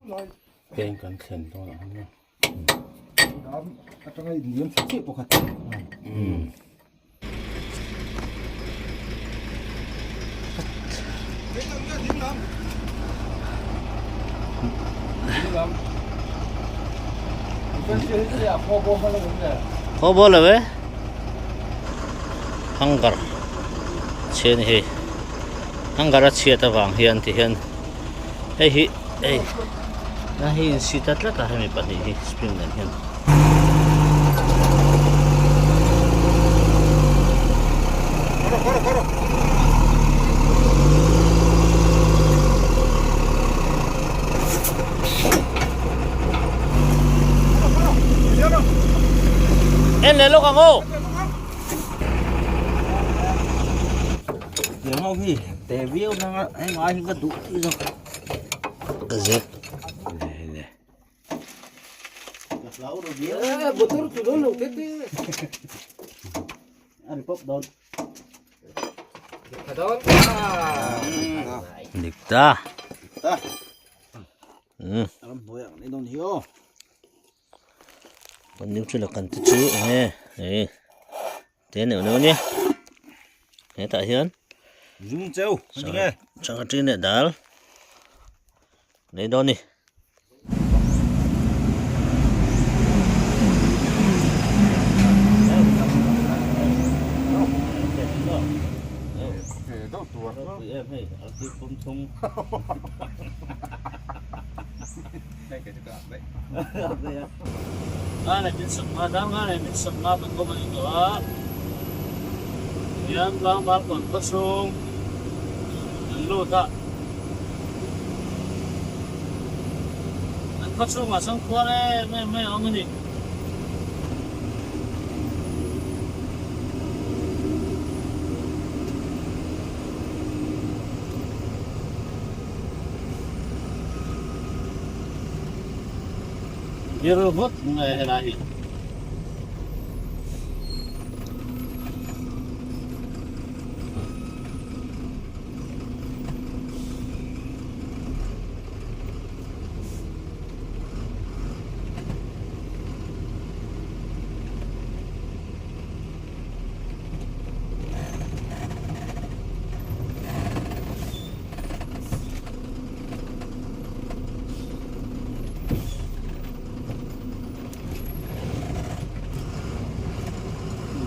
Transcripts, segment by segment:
Peng kan thlen dawn ang nia. Dam atanga inliam thei chiah pawh kha. Umm. Khaw bawh lo e. Hangar chhia a ni hei. Hangar a chhiat avang hian ti hian hei hi hei a hi insi ta tlat a hemi pahnih hi spring nen hian. En leh lawk ang aw. Tiang ho hi te viau nanga hei ngai hi ka duh tih zawk. Ka zep. Le le. Ka hlau ru viau. Eh motor chu dawn lo te te. A ri pawp dawn. Tha dawn. Dik ta. Dik ta. Um. Ram hnuai ang ni dawn hi aw. Kan new thil a kan te chu enge hei te neuh neuh ania hetah hian Zum cheu ani nge sangha ṭin leh dal nei dawn a ni. An khaw chhungah chuan khuar em em mai a awm a ni. Bir vut nge helai hi.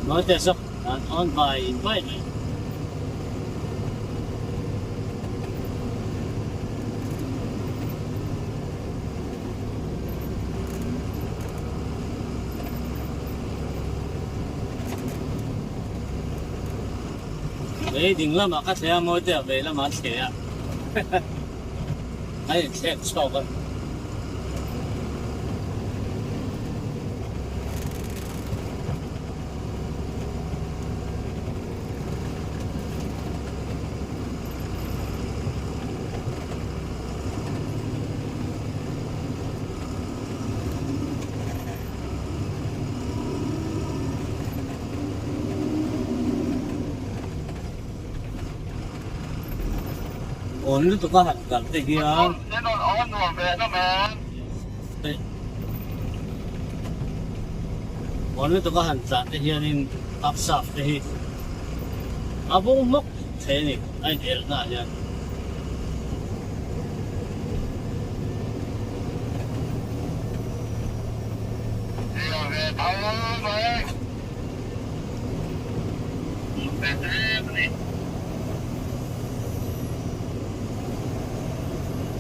Nói te zawk an on vai vai mai. Lei ding lamah ka thleh a mawi te a vei lamah a thleh a a inthlek chhuak a. Awn lutuk a han kal te hian awn lutuk a han tlan te hianin upsap te hi a bung hmawk thei a ni a in elh na ah hian.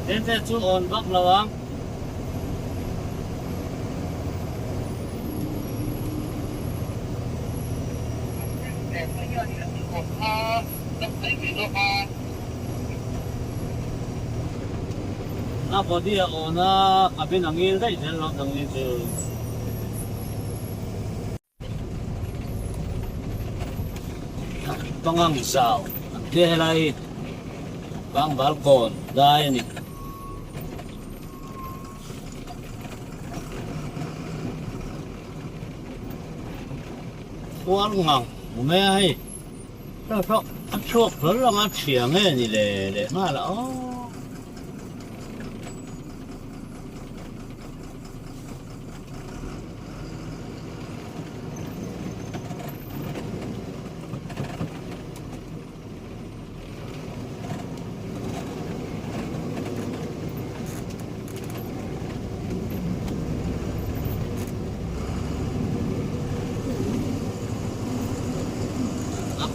Tente chu awn vak lo ang. A body a awn a, cabin a ngil daih zel lo dang ni chu. Pangang zau an tia helai hi Pangbal kawn dai a ni. Khuar ngang hmu mai a hei. Hei pawh a chhuak hlawl ang a chhia nge ni le leh nghal a aw.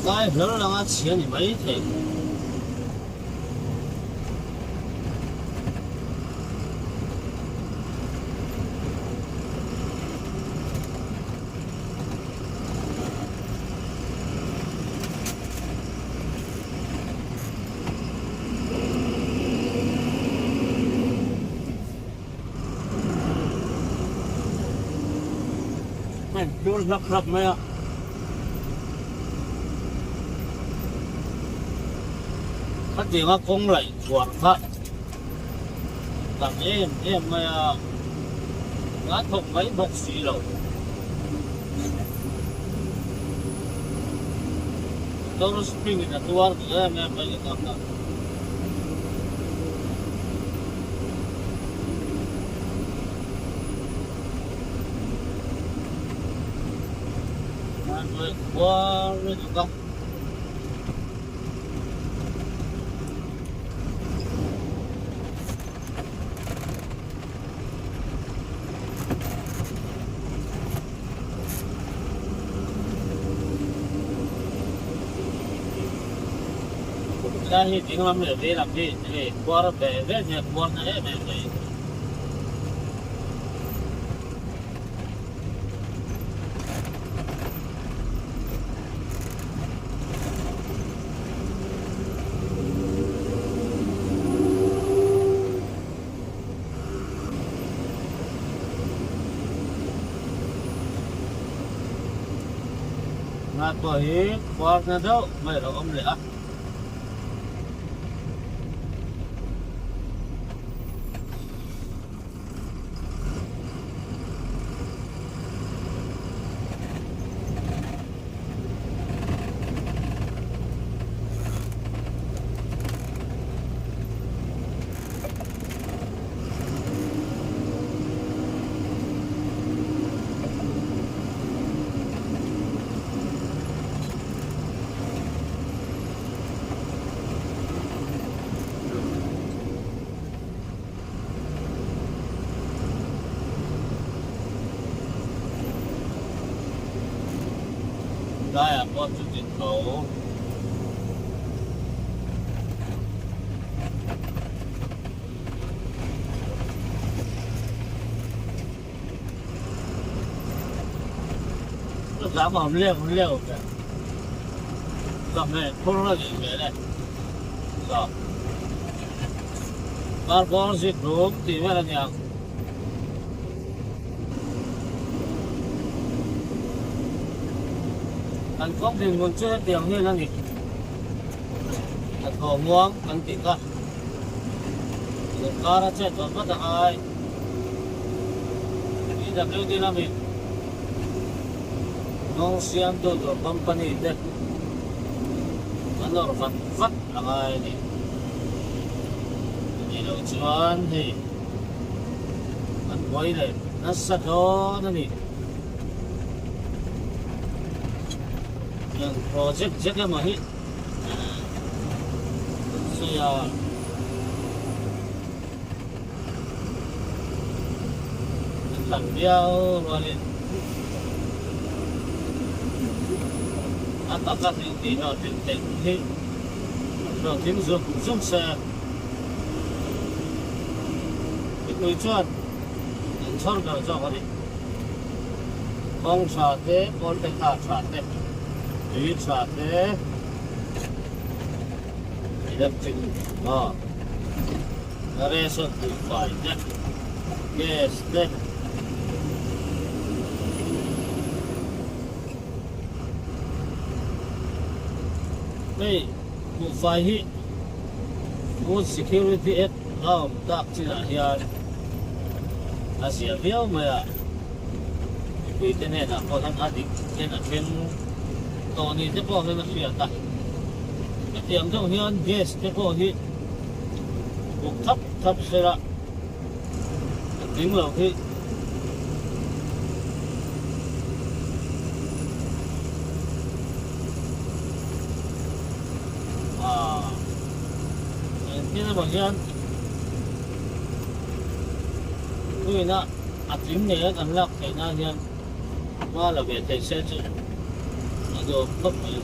Kai hlawl anga chhia ni mai thei. Hei dur hlap hlap mai a. Khatianga kawng laih khuar kha tam em em mai a, a thawk mai bawk si lo. Motor spring in a tuar duh em em mai ni tak a. Khuar lutuk a. Helai hi ding lam leh vei lam hi hei khuar ve ve nia khuar na em em mai. Nga pawh hi khuar na deuh mai a lo awm leh a. Laiah pawh chu ti tho. Dám hầm leo leo kìa. Dầm này phun ra gì về đây. Rồi. Carbon zit rum tih vel a niang. Kan kawng dinhmun chu hetiang hian a ni. A thaw muang kan tih kha. Sorkar a chet vat vat a ngai. PWD lamin nawng siamtu tur company te an awrh vat vat a ngai a ni. Chutih loh chuan hei an buai leh nasa dawn a ni. Eng project zet emaw hi an sawi a. An tam viau rualin a taka thil tih hlawhtling theih hi hlawhtling zung zung se. Mipui chuan an chhawr ber zawk a ni. Kawng tha te, kawl te kha tha te, tui tha te, electric maw, ration tui fai te, gas te. Hei buhfai hi Food Security Act a awm tak chinah hian a zia viau mai a, mipuite hnenah pawh hian a dik ten a thleng tawh ni te pawh hian a hriat a. Hetiang deuh hian gas te pawh hi buk thap thap sela a tling lo hi. Aaa engtin emaw hian thuina a tling ngei a kan lak theih nan hian hma la ve thei se chu a duhawm khawp mai.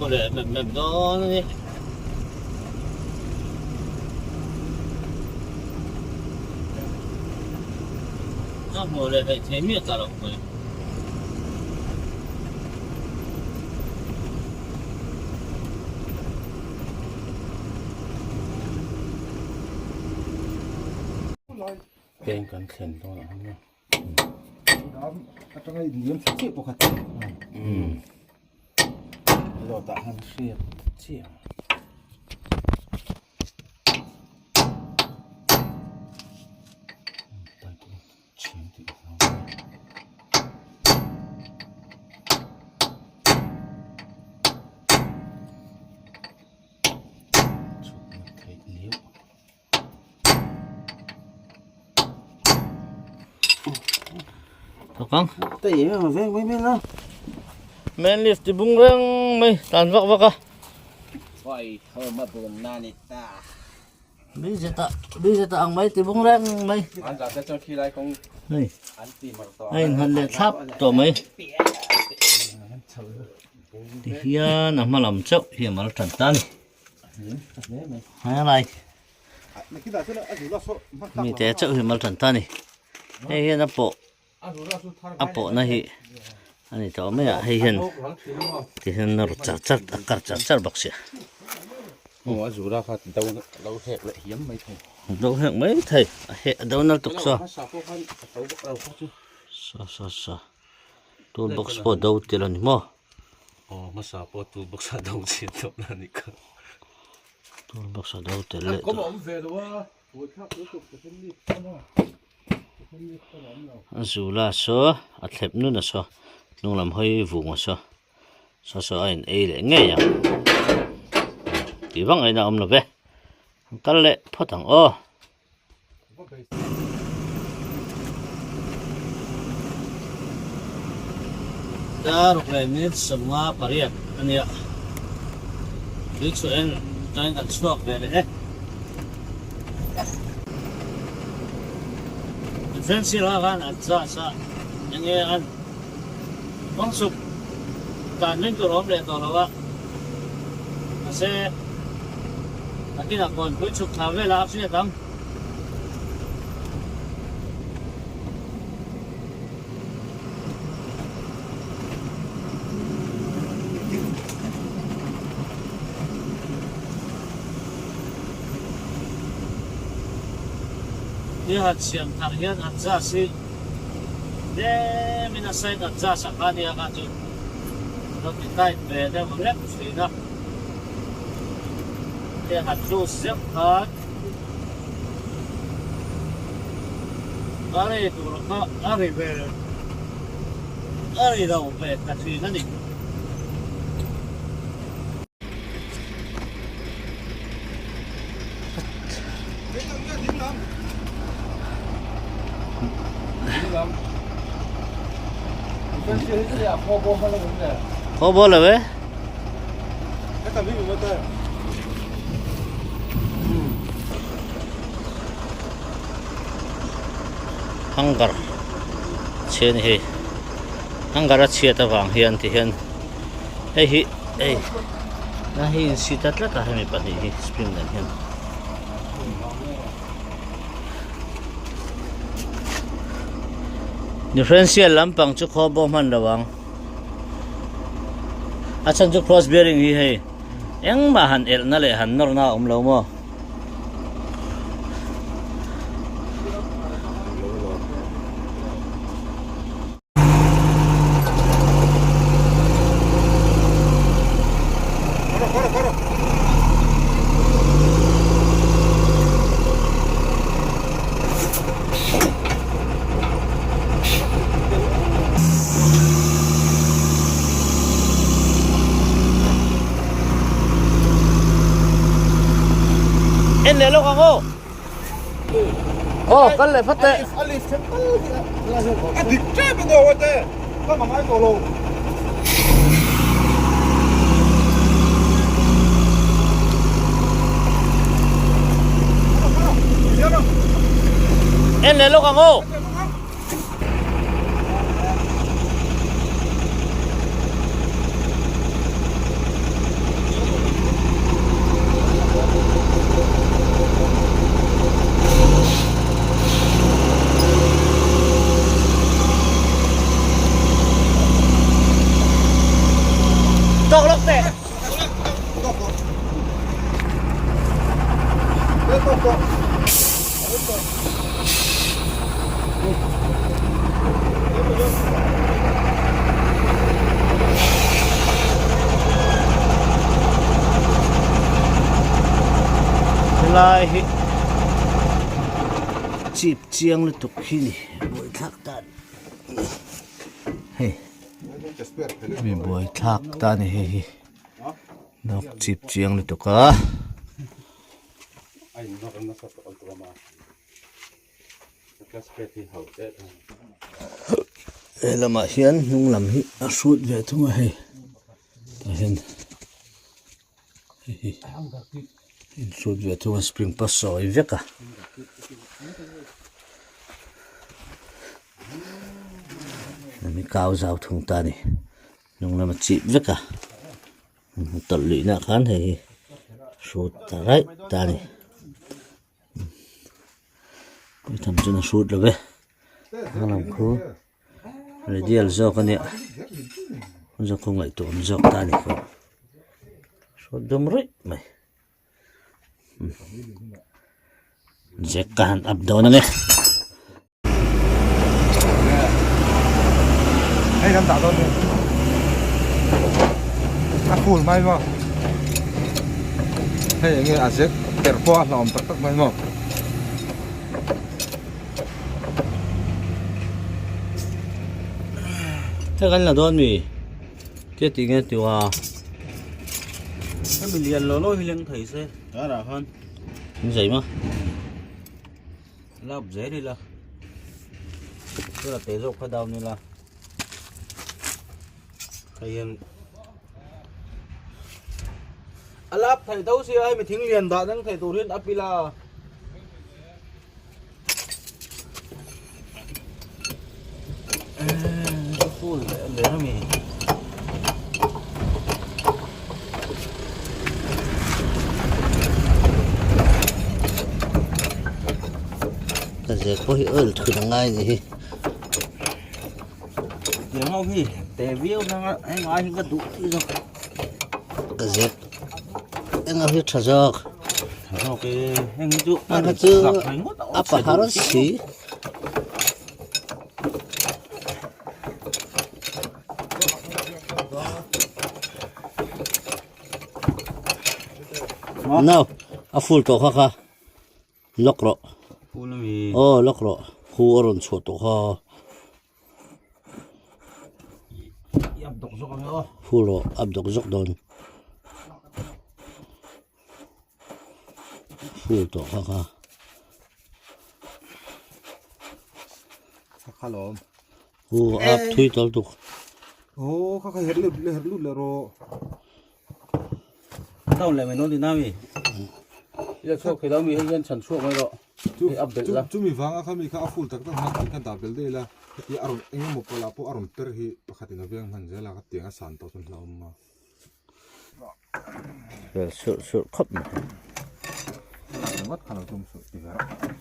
kaw leh mep mep dawn a ni. A hmuh leh theih thei miah ta lo mai. Peng kan thlen dawn ang a. Dam atanga inliam thei chiah pawh kha. Lawt ah han hriat chiah. Thawkang. Tei em em veng mai mai la. Man lift ti bung reng mai tan vak vak a. Vai thơm a bun na ni ta. Bi zeta bi zeta ang mai ti bung reng mai. An za te chuan khi lai kawng Hei an ti mar tawh. A innghat leh thlap tawh mai. Ti hian a hma lam chauh hi a mal tan ta a ni. Helai mi te chauh hi mal tan ta a ni. Hei hian a pawh a pawhna hi a ni tawh mai a hei hian ti hian a ru char char a kar char char bawk sia. Aw a zura kha do lo hek leh hiam mai thei. Do hek mai thei a heh a do nal tuk saw. Sa sa sa tool box pawh do tel a ni maw. Aw hmasa pawh tool box a do chhiat tawh na a nih kha. Tool box a do tel leh tawh. A zula saw a thlep nun a saw hnung lam hawi vung a saw saw saw a in ei leh ngei ang tih vang aina awm lo ve an kal leh phawt ang aw. Daruk leh minute 58 a nia tui chu eng tain kan chhuak ve leh e. Defensive ah khan an charge a enge an kawng chhuk dan ring tur a awm leh tawh lo a mahse nakinah kawnpui chhuk thla velah a hriat ang. Ni han siam thar hian an zas hi tlemin a side an zas ang kha nia kha chu lo ti tight ve deuh reng thin a. Hei han loose zeuh khan a rei tur kha a ri ve a ri lo ve ta thin a ni. Khaw bawh lo e. Hangar chhe a ni hei hangar a chhiat avang hian ti hian hei hi hei na hi insi ta tlat a hemi pahnih hi spring nen hian. Differential lampang chu khaw bawh hman lo ang. A chhan chu cross bearing hi hei engmah han elhna leh han nawrna a awm lo maw. En leh lawk ang aw. Aw kal leh phawt teh. A dik tep ang aw ate. Ka mangai tawh lo. En leh lawk ang aw. Helai hi chip chiang lutuk hi ni buaithlak ta hei mi buaithlak ta ni hei hi nawk chip chiang lutuk a. He lamah hian hnung lam hi a hrut ve thung a hei tah hian hei hi in hrut ve thung a spring pawh sawi vek a. Hemi kau zau thung ta a ni hnung lam a chip vek a tawlh luih nah khan hei hi hrut ta raih ta a ni. Paitham chuan a hrut lo ve a lam khu radial zawk a nia zawk khu ngaihtuah awm zawk ta a ni khaw hrut dum ruih mai jack ka han up dawn ang e. Hei kan dah dawn ni. A full mai maw. Hei enge a zek ker pawh a hlauhawm tak tak mai maw. Hei kan la dawn mi tia tih nge tiwa. Hemi lian lo lo hi leng thei se darah khan. In zai ma. Lap zel ila chula te zawk kha down ila hei hian a lap thei tho sia hemi thing lian dah dang thei tur hian up ila. Full leh ami. Ka zek pawh hi oil thun a ngai ni hi. Tiang ho hi te viau nanga heng ai hi ka duh chi zawk. Ka zek eng a hi tha zawk. Tha zawk e heng hi chu a chu a pahar si. No, a full tawh kha kha lock rawh. Full ami. Aw lock rawh. Khu a rawn chhuah tawh kha. Up dawk zawk ang aw. Full rawh, up dawk zawk dawn. Full tawh kha kha. Kha kha lawm. Hu ap thui tawlh tuk. Aw kha kha her lut her lut leh rawh. Down leh mai dawn tihna ami. Ila chhuak thei lo mi hei hian chhan chhuak mai rawh. Hei up belh la. Chumi vanga kha mi kha a full tak tak hman tih kha dah belh daih ila heti a rawn eng emaw pawlah pawh a rawn per hi pakhatin a veng hman zel a ka tiang a san tawh chuan hlauhawm a. Vel surh surh khawp mai.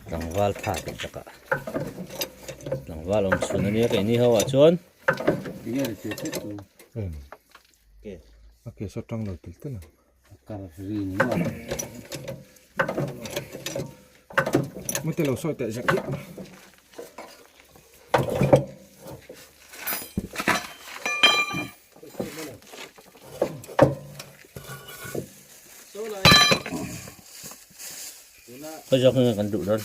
Tlangval tha tih takah tlangval awm chhun ania keini ho ah chuan. A ke saw tang lo tel tel ang. Mate lo sawi teh zek hi. Khawi zawk nge kan duh dawn.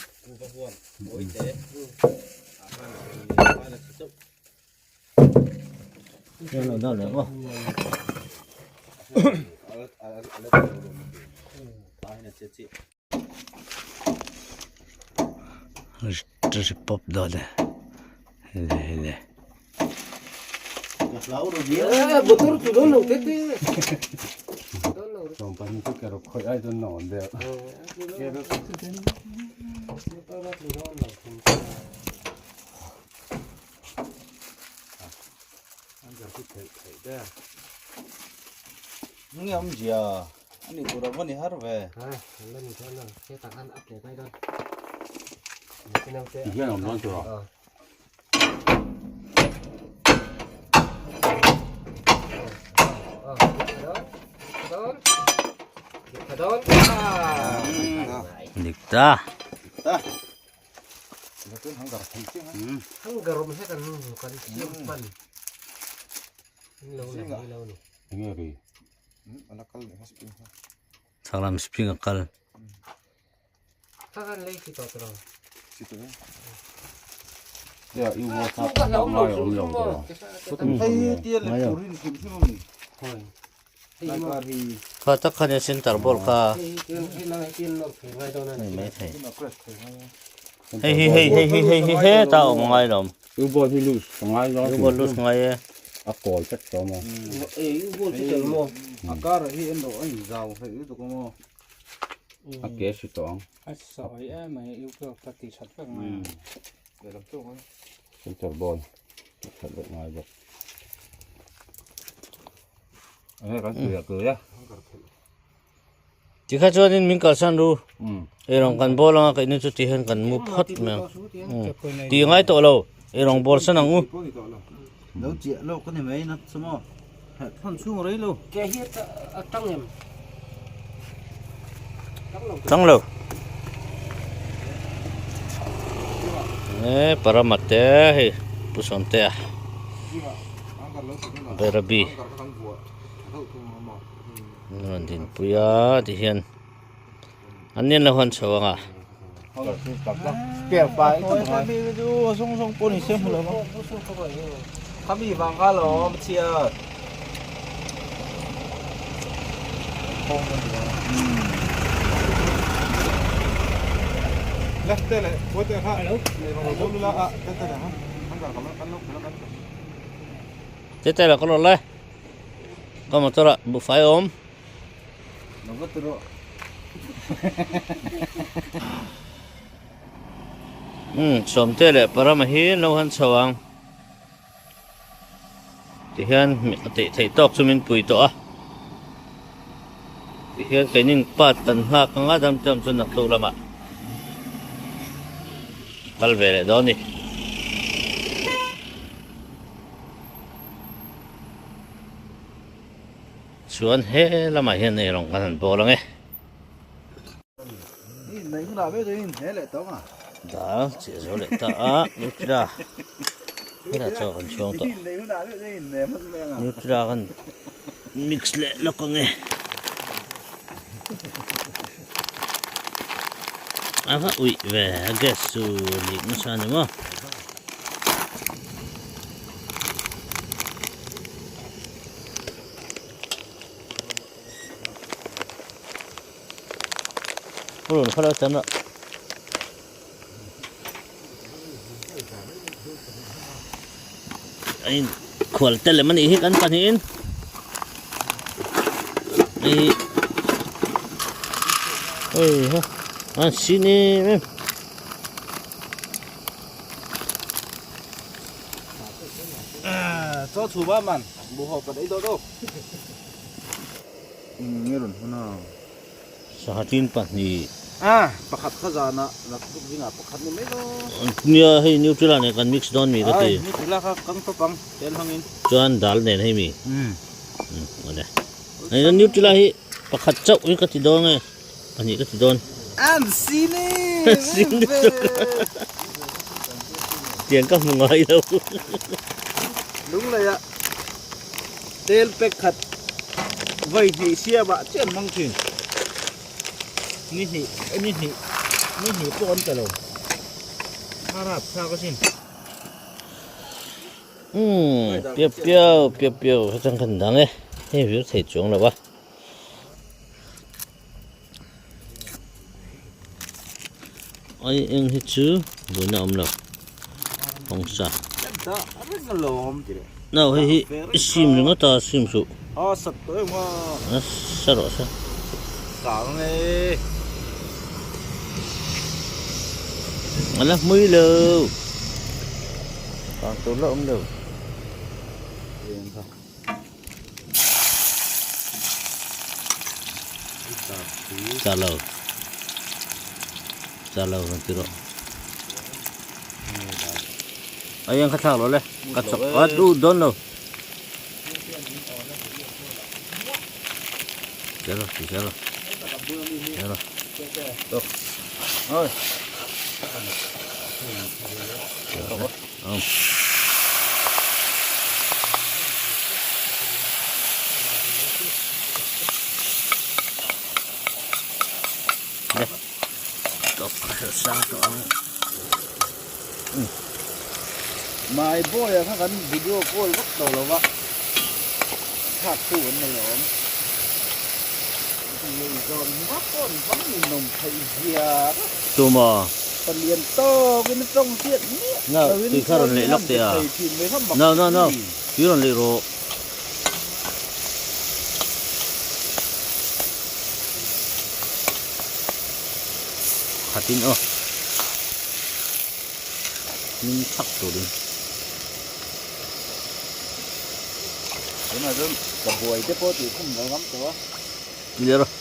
Lo dawn leh maw. Ri pawp dawn e hele hele. Nge awmzia ani tur a va ni har ve. Ti hian awm dawn tur a. Dik ta. Chaklam spring a kal. Kha tak khan hian center ball kha ni mai thei. Hei hi hei hei hi hei hi heta a awm ngai lo. U ball hi loose a ngai lo. U ball loose ngai e. A kawl vek tawh maw. U ball chu tel maw. A kar hi en loh a inzau hlei lutuk a maw. A ke si tawh ang. A sawi em mai U ball ka ti that vek mai a. Center ball that vek ngai bawk. Enge kan tui a tui a. Tikha chuanin min kalsan ru. Eirawng kan bawl anga keini chu ti hian kan mu phawt mai ang. Ti ngai tawh lo eirawng bawl san ang u. Lo chiah lawk a ni mai na chu maw. Thawn chhung rei lo. Ke hi a tang em? Tang lo. E paramate hei Pu Sawmtea Bairabi. An rawn dinpui a tihian an nen lo han chho ang a. Tete la ka lawr lai. Ka motor ah buhfai a awm. Umm sawmte leh parama hi lo han chho ang. Tihian a tih theih tawk chu min pui tawh a. Tihian keinin part kan nghak anga dam te awm chu naktuk lamah kal ve leh dawn a ni. Chuan he lamah hian ei rawng kan han bawl ang e. Dal chiah zo leh ta a Nutra hetah chaw kan chhuang tawh. Nutra kan mix leh lawk ang e. A va uih ve a gas chu lik nasa a ni maw. Purun kha lo tan a. Ain khual te lem anih hi kan pahnihin. Hei hei ha an sin em em. Cho chu ba man bu ho pa dei do do. Nge rawn hun a. Sahatin pahnih. A pakhat kha zana lak buk zingah pakhat ni mai lo. Nia hei Nutella nen kan mix dawn mi ka ti. Ai Nutella kha kang tawp ang tel hangin. Chuan dal nen hei mi. Um awle. Hei Nutella hi pakhat chauh hi ka ti dawn nge pahnih ka ti dawn. An sin e. Sin Tiang ka hmu ngai lo. Lunglei ah tel pek khat vai hnih siam ah chian hmang thin. Ni hnih ni hnih ni hnih pawh an pe lo. A rap thlak asin. Umm piau piau piau piau hetiang khan dang e hei vir thei chuang lo a. Ai eng hi chu buaina awm lo kawngsa no hei hi i sim ringawt a sim suh a sa rawh se a la hmui lo kang tur la awm lo. Char lo char lo rawn ti rawh a eng kha thlak lo le ka chawk a duh dawn lo char lo ti char lo. Ôi. My boy a kha kan video call vak tawh lo va thlak tu an nei awm zawn vak pawh an vang in nawm theih zia tuma palian tawk in a tawng hriat miah no tui kha rawn leh lawk teh a no no no tui rawn leh rawh. Khatin aw hming thak turin. Tunah chuan ka buai te pawh tih khum lo ngam tawh a. Ti leh rawh.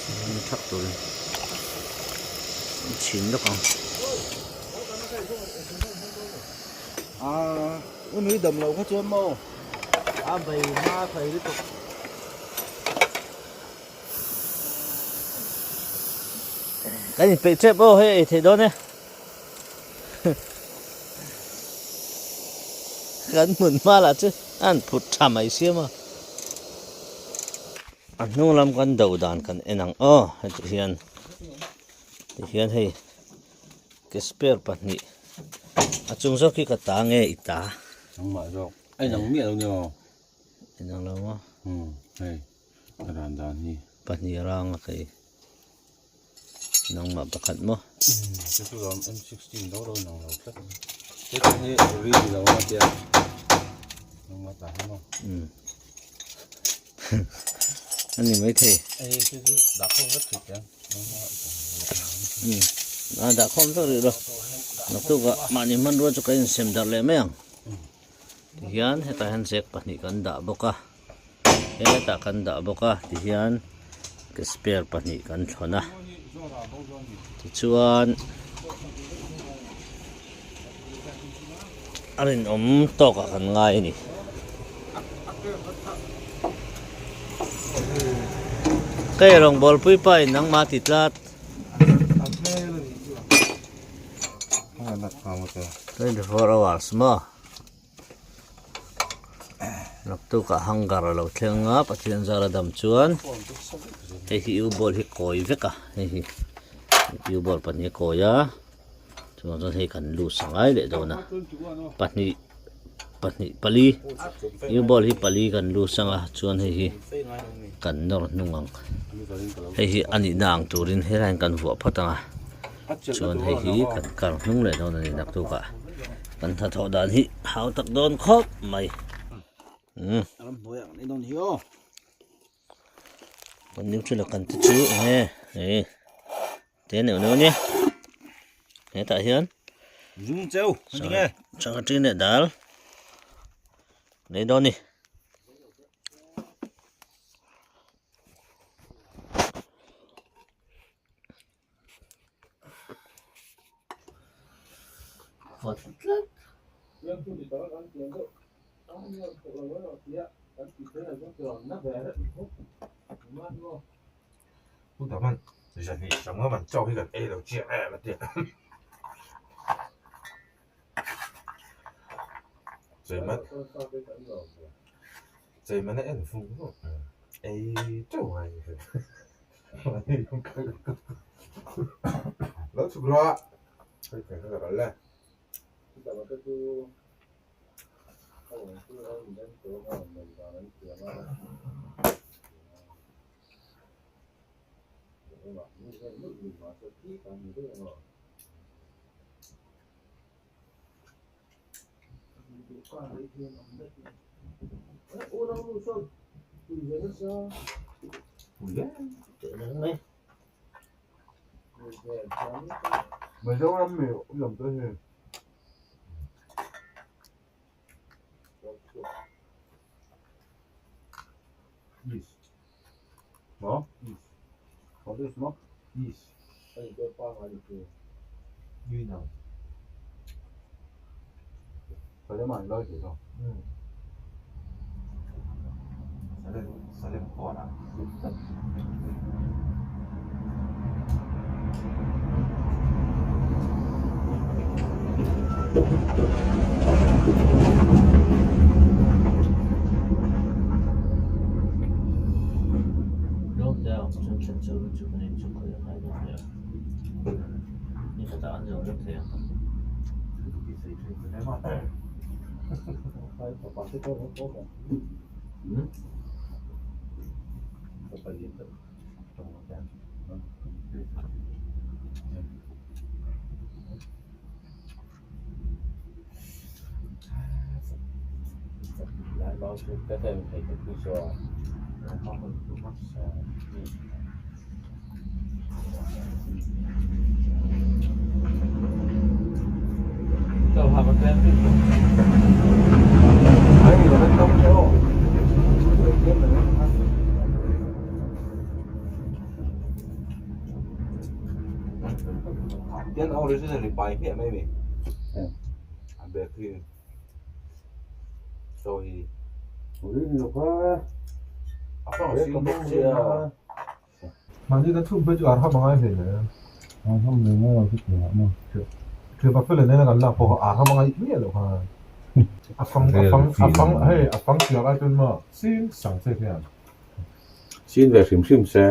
Hming thak turin. Chhin lawk ang. A u nui dam loh kha chuan maw a bei hma thei lutuk. Kan inpeih tep aw hei ei theih dawn e. Kan hmun hma lah chu a han phut tha mai siam a. A hnung lam kan do dan kan en ang aw heti hian tihian hei ke spare pahnih a chung zawk hi ka ta nge i ta. Nangmah zawk a inang miah lo nia aw. Inang lo maw? Umm hei a ran dan hi. Pahnih rang a kei nangmah pakhat maw? Umm chu lawm M16 do ro inang lo tlat. He thing hi ri ni lo a tia nangmah ta hi maw? Umm a ni maithei. Hei chu chu dah khawm vek thei chiang nangmah i ta Umm a dah khawm vek rih lo. Naktuk ah mahni hmanrua chu ka insem darh leh mai ang. Tihian hetah hian zek pahnih kan dah bawk a hetah kan dah bawk a tihian ke spare pahnih kan thlawn a tichuan a rinawm tawkah kan ngai a ni. Kei rawngbawl puipa in nangmah ti tlat. 24 hours maw naktukah hangar a lo thleng a Pathian zar a dam chuan hei hi u ball hi kawi vek a hei hi u ball pahnih a kawi a chuvang chuan hei kan lut sangai leh dawn a pahnih pahnih pali u ball hi pali kan lut sang a chuan hei hi kan nawr hnung ang hei hi a nihna ang turin helai hian kan vuah phawt ang a. Chuan hei hi kan kar hnung leh dawn a ni naktukah kan hnathawh dan hi hau tak dawn khawp mai. Umm. Kan nutri la kan te chu enge hei te neuh neuh ania hetah hian sangha ṭin leh dal nei dawn a ni. Lo chhuk rawh a hei ka ka ral le. Mizoram mi awm te hi East maw East South maw East Salem Salem kawnah. Mahni ka chhung phei chu ar ham a ngai hle hle. Ar ham nei ngai lo chu tih lah maw. Thipa fel nena kan lak pawh kha ar ham a ngai miah loh kha. A fang a fang a fang hei a fang siak ai chuan maw sin sang che hian. Sin ve hrim hrim se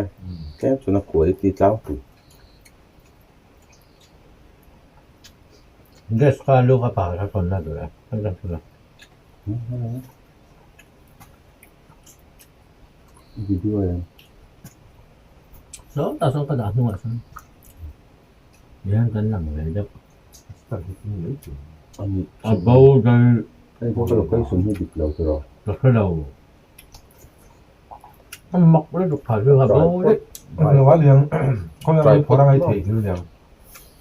tlem chuan a quality tlangpui. Gas kha lu ka pa kha tawn na duh e kan kan thun a. Video em. Saw tah saw ka dah hnungah sawn hian kan lang ve deuh. A bo dal. Hei pawh ka location hi dik lo tiraw. Ka hre lo. A mak lutuk phah chu a bo daih.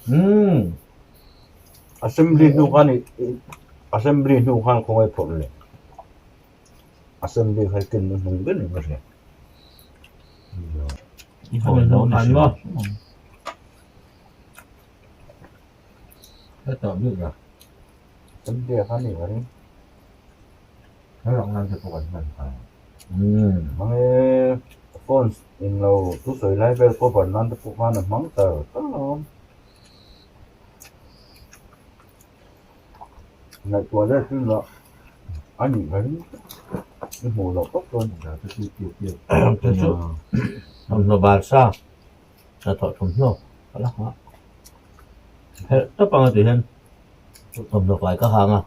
Umm. Assembly hnu khan assembly hnu khan khawngaih phawrh leh. Assembly kha ken na hnung ber in ka hria. Ani hnung khan maw? Hetah bik ah. Assembly ah khan ni ka ring. Umm. Hmang e phone in lo thusawi lai vel cover nan te pawh khan a hmang tar tar a awm. Ngaihtuah let chu lah a nih ka ring i hmuh loh tawp chuan. Chu chu thawmhnaw bal sa hnathawh thawmhnaw ka la nghah phelh tawp ang a tih hian thawmhnaw fai ka hang a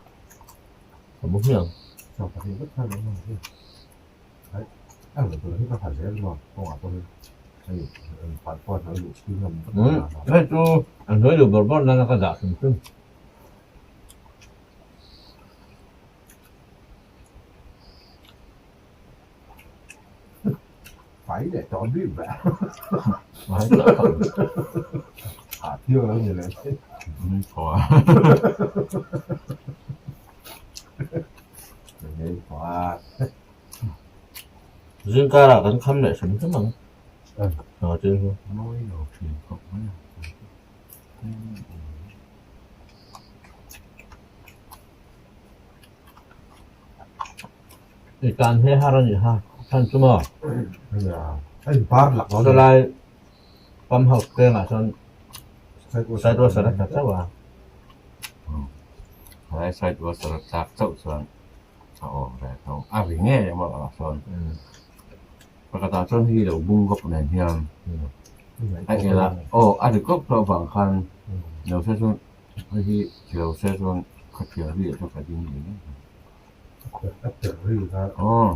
ka mu hmiang. Hei chu an hnuai duh bawrh bawrh nana ka dah hrim hrim. Zingkarah kan kham leh hrim hrim ang. I tan he har a nih kha chhan chu maw? Chulai pump house pengah chuan side washer a tla chauh a. Helai side washer a tlak chauh chuan a awm ve tho. A ri ngei em a sawn. Pakhatah chuan hei lo bung vak nen hian a el a, aw a ri kawp hlauh avang khan lo se chuan hei hi lo se chuan khawthial ri ah chuan ka ding ngei ngei ang. Aw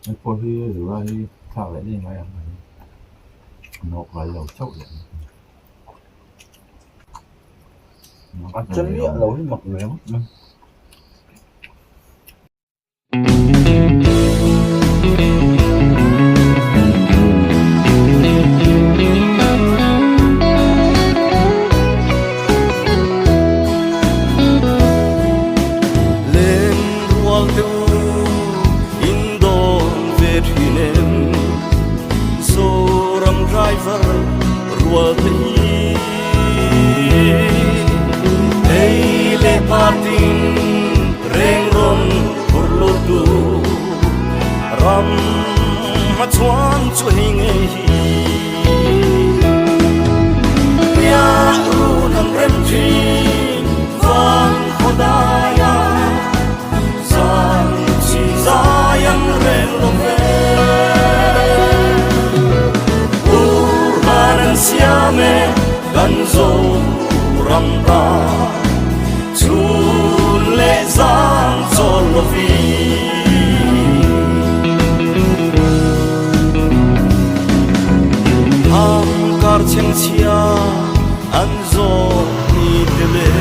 hei pawh hi zura hi thlak leh daih ngai ang nawk ral lo chauh leh A che miah lo hi mak ve ngawt mai. Len rual te u in dawn ve thin em Zoram driver rual te hi Ei leh partin reng rawn phur lut tu ram. chu hei ngei hi. Riah run an rem thin vang khaw dai a, zan chi zai an rel lo ve. Ur hlan an siam e kan Zoram ta, chhun leh zan chawl lovin. Ham kar chhengchhia an zawt ni te le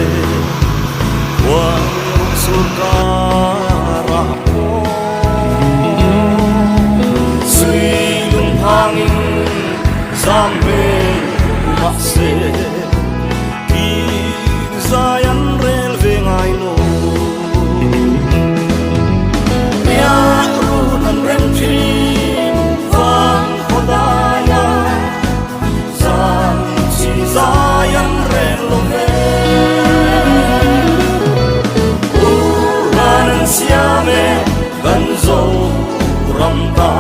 khuang ruk sur karah pawh sui lung phangin zam hmel mahse kir zai an rel ve ngai lo. Riah run an rem thin vang khaw dai a, zan chi zai an rel lo ve. Ur hlan an siam e kan Zoram ta,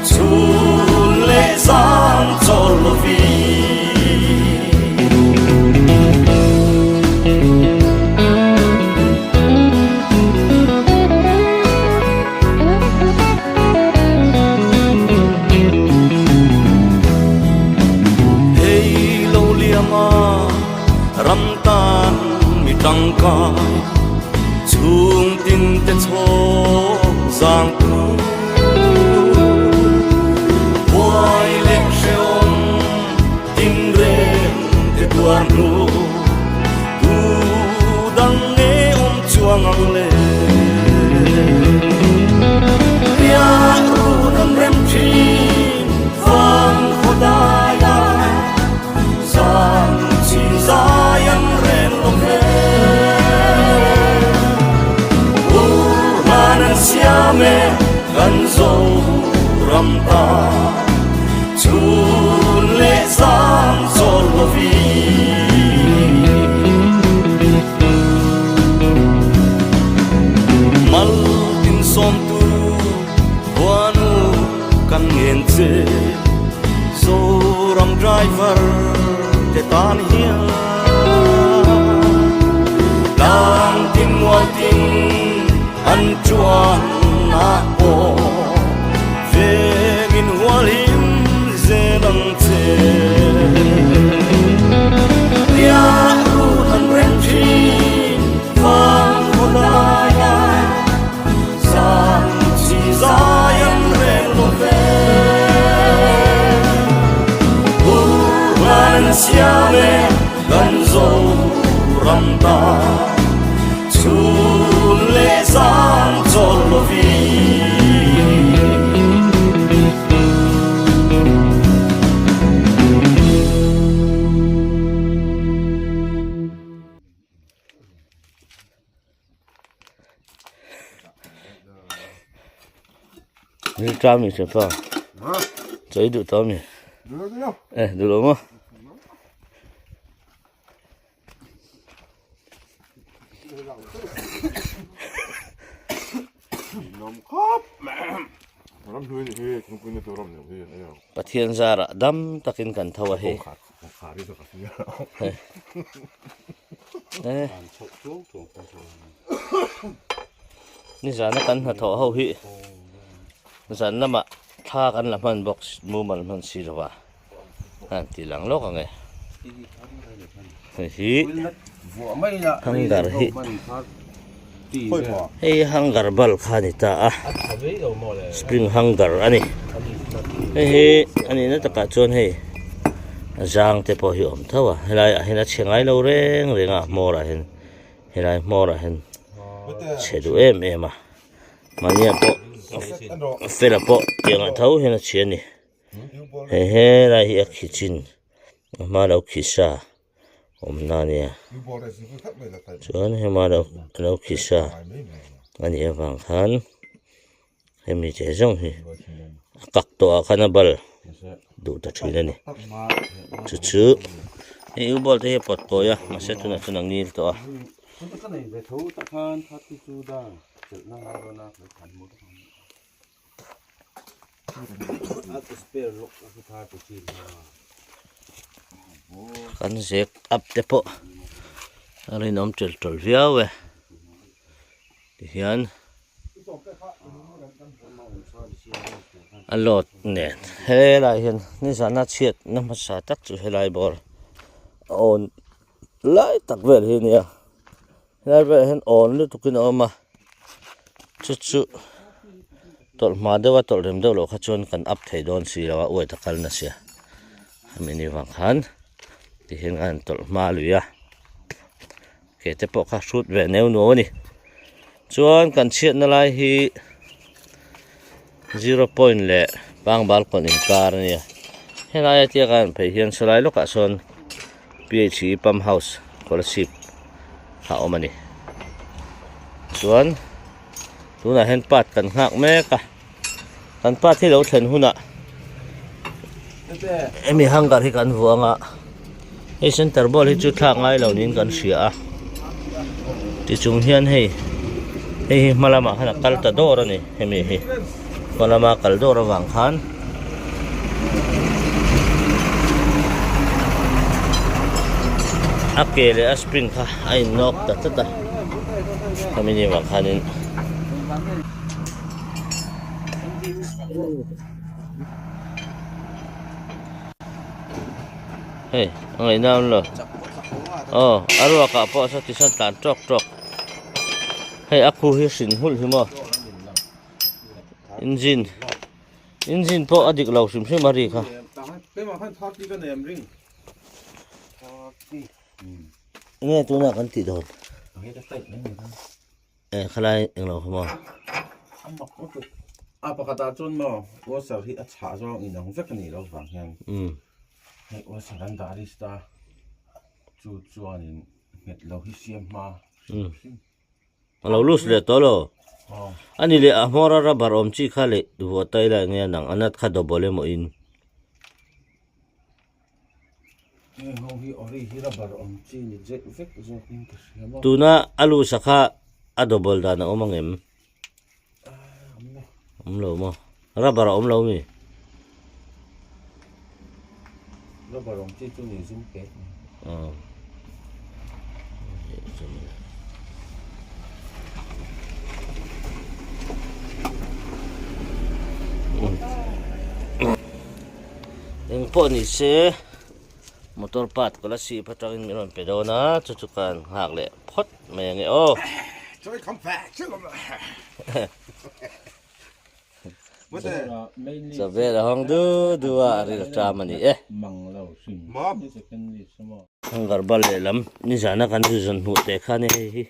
chhun leh zan chawl lovin. Hei lo liam a ram tan mi tangkai chhung tin te chhawk zang tu buai leh hrehawm tin reng te tuar hnu tu dang nge awm chuang ang le. Riah run an rem thin vang khaw dai a, zan chi zai an rel lo ve. Ur hlan an siam e kan Zoram ta, chhun leh zan chawl lovin. Mal tin sawmtu khuanu kan ngen che, Zoram driver te tan hian tlang tin mual tin an chuan ah pawh vengin hual him zel ang che. Riah run an rem thin vang khaw lai a, zan chi zai an rel lo ve. Ur hlan an siam e kan Zoram ta, chhun leh zan chawl lovin. Tram i pa choi duh tawh ami eh duh lo maw Pathian zarah dam takin kan tho a hei. Nizana kan hnathawh ho hi zan lamah thla kan la hman bawk mumal hman si lo va han ti lang lawk ang e hei hi hanger hi hei hanger bal kha a ni ta a spring hanger a ni hei hi a nihna takah chuan hei a zang te pawh hi a awm tho a helai ah hian a chhe ngai lo reng reng a hmawr ah hian helai hmawr ah hian chhe duh em em a mahni ah pawh fela pawh tiang ah tho hian a chhia a ni hei helai hi a khi chin a hma lo khi sa awmna a nia chuan hema lo lo khi sa a nih avang khan hemi che zawng hi a kak tawh ah khan a bal duh ta thin a ni chu chu hei u ball te hi a pawt kawi a mahse tunah chuan a ngil tawh a. Kan zek up te pawh a rinawm tel tawl viau e tihian a load nen helaiah hian nizana chhiat na hmasa tak chu helai bawr a awn lai tak vel hi a nia helai velah hian awn lutuk in a awm a chu chu tawlh hma deuh a tawlh rem deuh loh kha chuan kan up thei dawn si lo a uai ta kal nasa hemi ni vang khan tihian kan tawlh hma lui a ke te pawh kha hrut ve neu nuau a ni chuan kan chhiatna lai hi zero point leh pangbal kawn inkar a nia helai a tia kan phei hian sawlai lawkah sawn P_H_E pump house scholarship a awm a ni chuan tunah hian part kan nghak mek a kan part hi lo thlen hunah hemi hanger hi kan vuah ang a hei center ball hi chu thlak ngai lo niin kan hria a tichung hian hei hei hi hma lamah khan a kal ta dawr a ni hemi hi hma lama kal dawr avang khan a ke leh a spring kha a innawk ta tlat a hemi ni vang khanin. Hei a ngaihna awm lo aw a ruak ah pawh saw tisawn tlan tawk tawk hei a khu hi hrin nghulh hi maw engine engine pawh a dik lo hrim hrim a ri kha. Enge tunah kan tih dawn? Eh khalai englo kha maw? A mak lutuk. A pakhatah chuan maw washer hi a chhah zawng inang vek a nih loh vang hian hei washer an dah list a chu chuanin nghet lo hi siam hma hrim hrim. A lo loose leh tawh lo. A ni leh a hmawr a rubber awm chi kha leh vuah ta ila enge a nang a nut kha double emaw in. Tuna a lusa kha a double dan a awm ang em? Awm lo maw? Rubber a awm lo mi? Rubber awm chi chu ni zum pek ni. Aw. Eng pawh ni se motor part ka la sip atangin min rawn pe dawn a chu chu ka han nghak leh phawt mai ange aw. Chawbel a hawng du du a a ril ṭam a ni e. Hangar bal lehlam nizana kan zu zawn hmuh teh kha a ni hei hi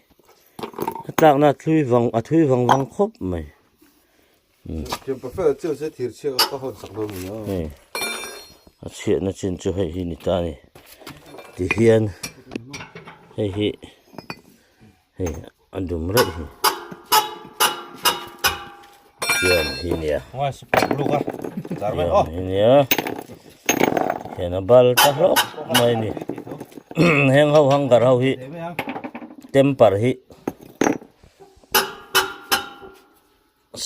a tlakna a thlui vang a thui vang vang khawp mai. Hei a chhiatna chin chu hei hi ni ta a ni tihian hei hi hei a dum reuh hi tiang hi nia tiang hi nia hian a bal ta hlawk mai a ni heng ho hanger ho hi temper hi.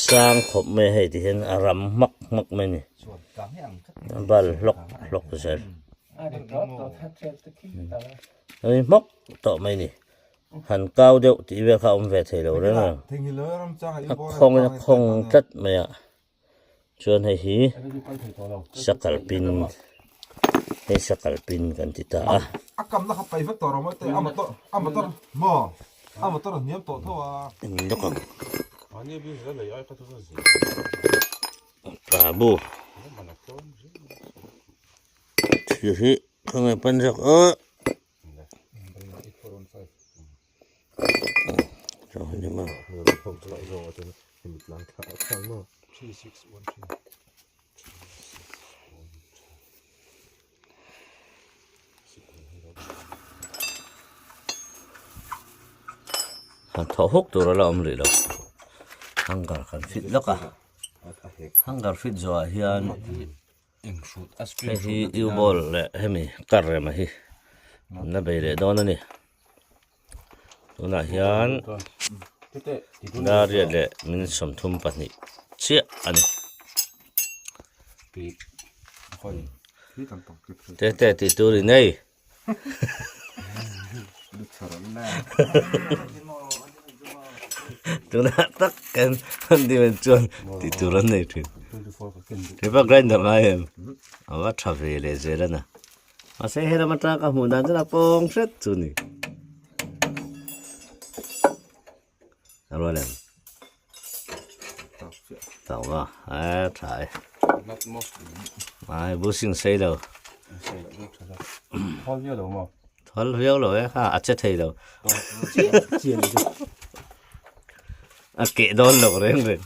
Sang khawp mai a hei ti hian a ram hmak hmak mai a ni a bal hlawk hlawk zel a hmawk tawh mai a ni han kau deuh tih vel kha a awm ve thei lo reng a a khawng in a khawng tlat mai a chuan hei hi sakal pin hei sakal pin kan ti ta a. Lawk ang Prabhu thil hi khawnge pan zawk aw Han thawh huk tur a la awm rih lo hanger kan fit lawk a hanger fit zawhah hian hei hi u-ball leh hemi kar rema hi an la bei leh dawn a ni tunah hian dar riat leh minute 32 chiah a ni. Te te tih tur i nei. Tunah tak kan handyman chuan tih tur an nei thin. Hepa grinder ngai em? A va tha ve leh zel a na. Mahse he lam atanga ka hmuh dan chuan a pawng hret chu ni. A rual em? Tak va, a tha e. Ai bushing sei lo. Thal viau lo maw? Thal viau lo e, kha a che thei lo. A keh dawn lo reng reng.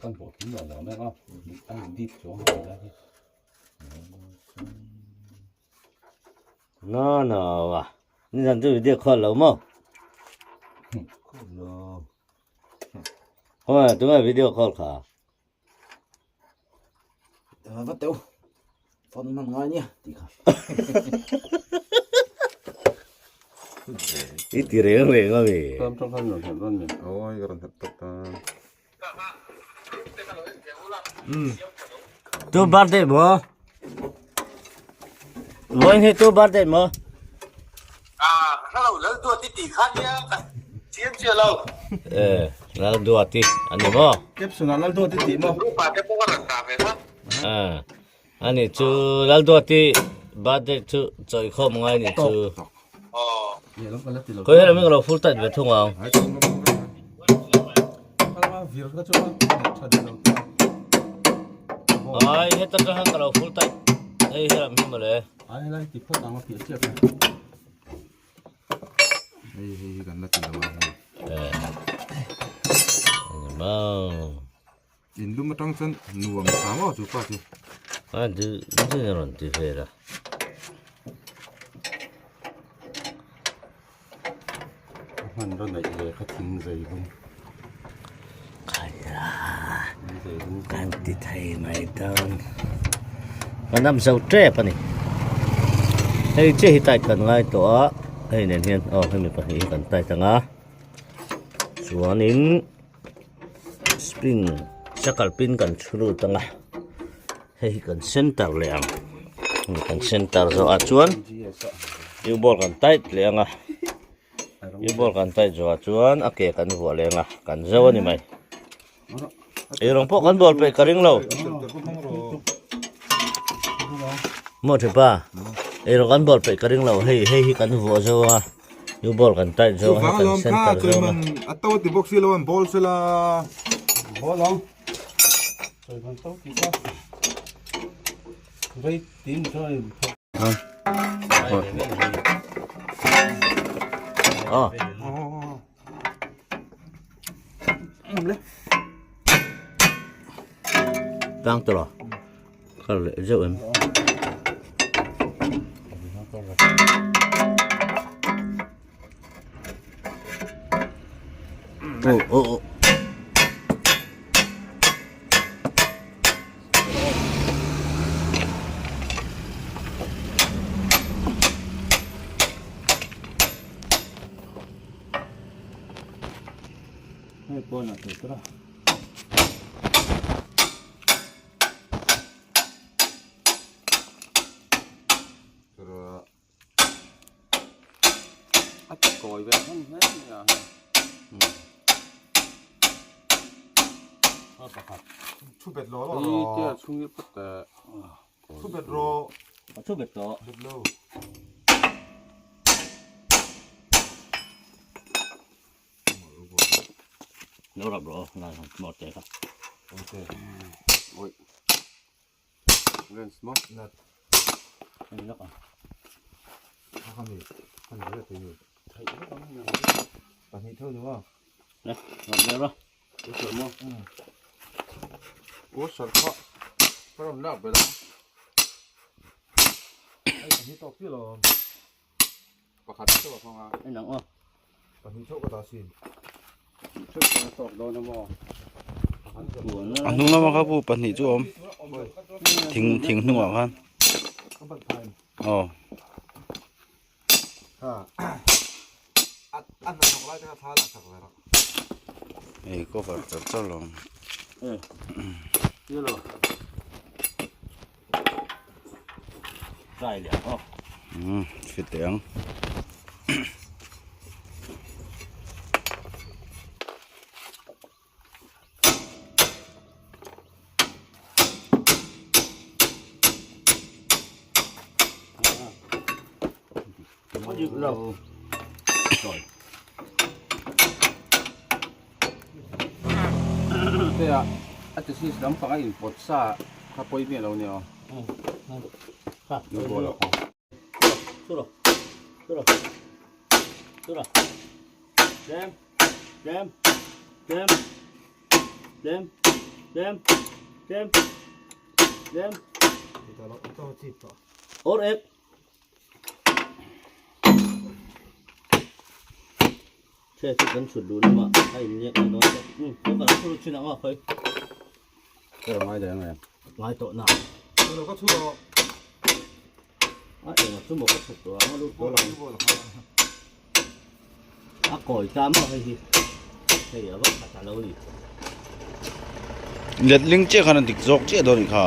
Kan pawh thim lo lo mek a, a in dip chuang lo lai hi. No no a, nizan chu video call lo maw? Call lo. Khawngaih tunge video call kha? Va teu phone man ngai nia ti kha. I ti reng reng a mi. Tam tang khan rawn helh rawn mi. Oi ka rawn helh tawp ta. Tu birthday maw? Vawiin hi tu birthday maw? Ah, hla lo lal duati tih kha nia ka chian chiah lo. Eh, lal duati ani maw? Caption ah lal duati tih maw? Group ah te pawh ka rawn dah ve kha. Ah, ani chu lal duati birthday chu chawi khawm ngai ni chu. Aw. Khawi helai mi ka lo full tight ve thung ang. Ai heta tang hian ka lo full tight hei helam hi mawle. Hei hei hi kan la ti lo a hei. Ani maw. In lum atang chuan nuam sa maw chu pa chu. A du du a rawn ti vel a. A hman rawn neih ve kha thing zei bawm. Khaia kan ti thei mai dawn. Kan am zo tep a ni. Hei chiah hi tight kan ngai tawh a hei nen hian aw hemi pahnih hi kan tight ang a chuanin. Spring sakal pin kan chhu lut ang a hei hi kan center leh ang hemi kan center zawh ah chuan new ball kan tight leh ang a new ball kan tight zawh ah chuan a ke kan vuah leh ang a kan zo a ni mai eirawng pawh kan bual peih ka ring lo maw thipa eirawng kan bual peih ka ring lo hei hei hi kan vuah zo a. New ball kan tight zo a kan center zo a. A to ti bawk si lo an ball sela. Ball ang. Choi man to ti ka. Rei tin choi. Ha. Oh. Tang to lo. Kar leh zeuh em. Oh oh oh. Hei pawn ah tur tur a. A kawi ve hman hle mai a hei. Thu bet lo lo Hi tia chhung hi pawt teh. Thu bet rawh. Thu bet tawh. Bet lo. Lo rap rawh lai han hmawr teh kha. Okay. Oi. Lens mo. Nat. Hei lak a. A mi. Kan ve te ni. Pahnih theuh ni maw? Le, rap ve rawh. Ui mo. Ui sar kha. Ka ram lak bela. Ai pahnih tawk chi lo. Pakhat theuh a hmang a. Hei nang aw. Pahnih theuh ka dah sin. Theuh ka tawk dawn a maw. A hnung lama kha bu pahnih chu a awm thing thing hnungah khan aw. Hei cover char char lo. Fit teh ang. Te a a ti sis lam panga in pawt sa kha pawi miah lo nia aw. Che chu kan chhut luh lamah a inlek mai dawn che. Umm ka lo chhut thin ang a khawi. Ka lo ngai daih ang em. Ngai tawh na. Ka lo ka chhut aw. A engah chu maw ka chhut tawh ang a lut tawh lo ang. A kawi ta maw hei hi. Hei a va khat a lo ni. Letling chiah khan a dik zawk chiah dawn anih kha.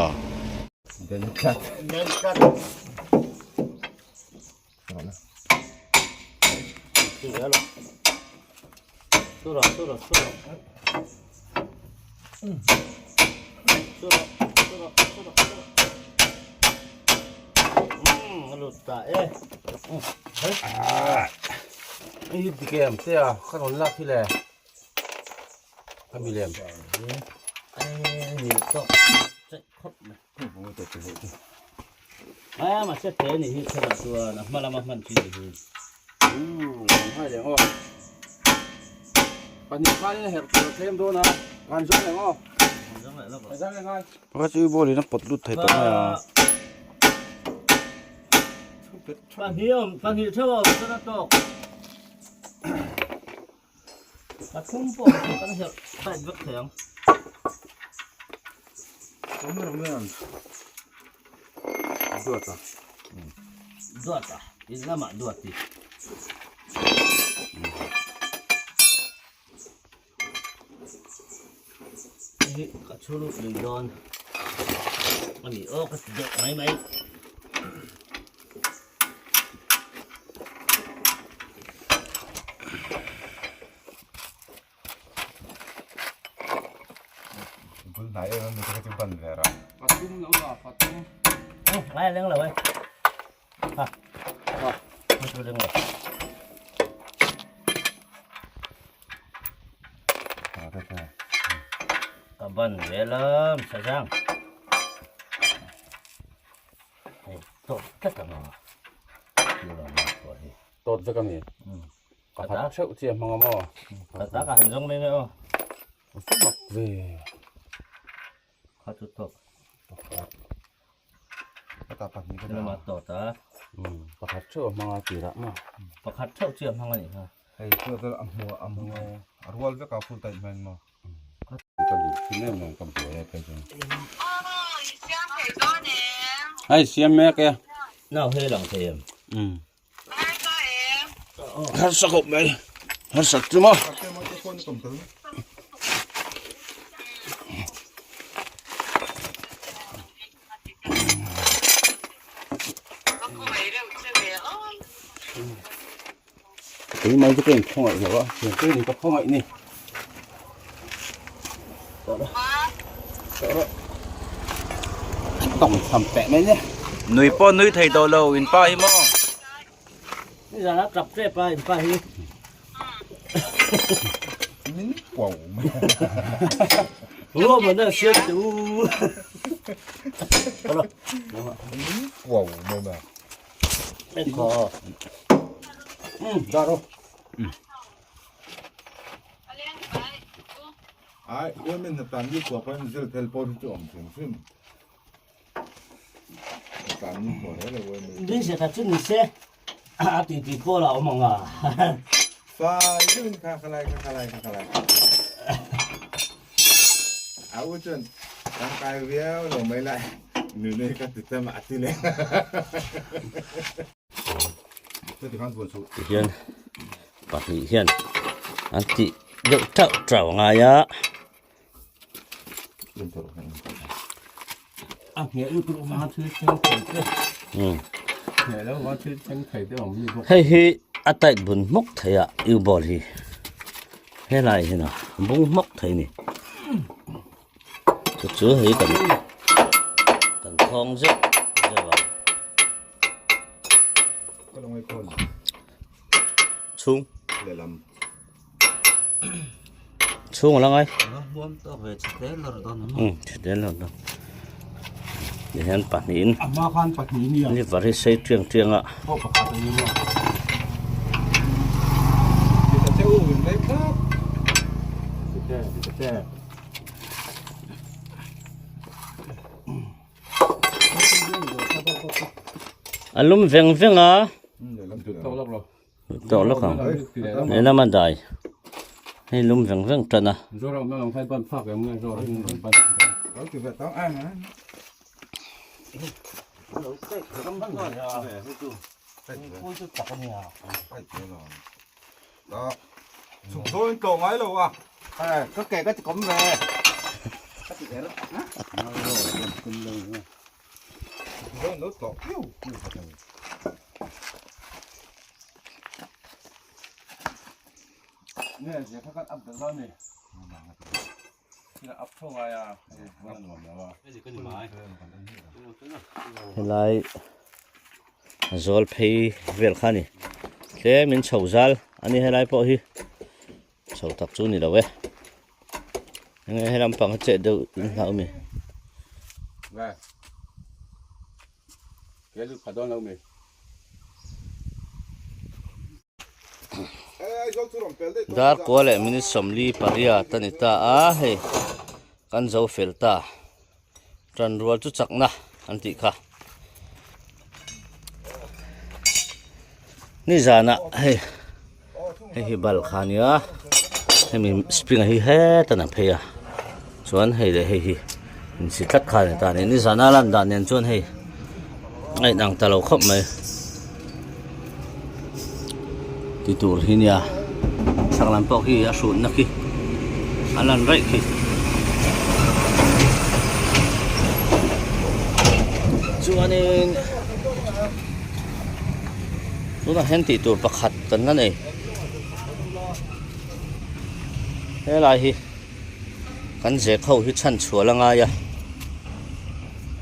Den tlat. Den tlat. Hei dik em te a ka rawn lak hi le ka mi lem. A mahse te ni hi thlalak chuan a hma lama hman thin ni hi. Umm hai leng aw. Pahnih khanin a herh tur a thlem dawn a, kan zawng leng aw. Kan zawng leng ai. Pakhat chu ball in a pawt lut thei tawh mai a. Pahnih awm, pahnih theuh a awm chuan a tawk. Pathum pawh chu kan herh tight vek thei ang. Duat a. Duat a, in lamah duat i. Hei ka chhu lut lui dawn. Ani aw ka ti deuh mai mai. Bul hnai em em te kha chu ban ve rah. Pathum lo la pathum. Ngai leng lo e. Ha. Ha. Ngai leng lo. Ka ban ve lam sa sang. Hei tawt tlat ang a Tawt vek a ni. Ka khat theuh chi a hmang a maw? Ka ta ka han zawng mai mai aw. Ka mak ve. Kha chu tawk. Ka ta pahnih ka dah. Tawt a. Pakhat theuh a hmang a tirah maw? Pakhat theuh chi a hmang a nih kha. Hei chu a hmu a hmu a rual vek a full tight hmel maw? Ka duh thin em em ka buai a kei chuan. Hei siam mek e. Nau hei lang thei em. Um. Harsa khawp mai. Harsa chu maw. Tui mai chu ka in khawngaih lo a, thian tui ni ka khawngaih ni. Tawng tham peh mai nia. Nui pawh nui thei tawh lo in pa hi maw. Nizan a tap tep a in pa hi. Min kuau mai. Ruah man a siam te u. Min kuau mai ma. Ai, women na tan ni kwa pan zil tel pon chu om hrim hrim. Tan ni kwa le women. Din se ta chu ni se. A ti ti ko la om anga. Fa yun kha khalai kha khalai kha khalai. A u chun tang kai viau lo mai lai. Nu nei ka ti tam a ti le. Tihian pahnih hian an tih deuh tauh tauh a ngai a. A ngheh lutuk vanga thil thleng thei te. Ngheh lo vanga thil thleng thei te awm ni bawk. Hei hi a tight bun hmawk thei a U-ball hi helai hian a bung hmawk thei a ni. Chu chu hei kan kan khawng zeuh zeuh a. Chhung. Chhung a la ngai. Chhe lawr dawn. Tihian pahnihin. A hma khan pahnih nia. Liver hi sei tiang tiang a. Pawh pakhat a ni maw. A lum veng veng a. Tawh lawk ang. Lehlam a dai. Hei lum veng veng tan a. Helai zawl phei vel kha a ni tlem in chho zal a ni helai pawh hi chho tak chu a ni lo e enge he lampang hi chet deuh in hlauh a mi. Dar kua leh minute 48 a ni ta a hei kan zo fel ta tan rual chu chakna an tih kha nizanah hei hei hi bal kha ania hemi spring hi hetan a phei a chuan hei leh hei hi insi tlat kha a ni ta a ni nizana lan dan nen chuan hei a inang ta lo khawp mai ti tur hi nia chhak lam pawh khi a hrutna khi a lan raih khi chuanin tunah hian tih tur pakhat kan la nei helai hi kan zek ho hi chhan chhuah la ngai a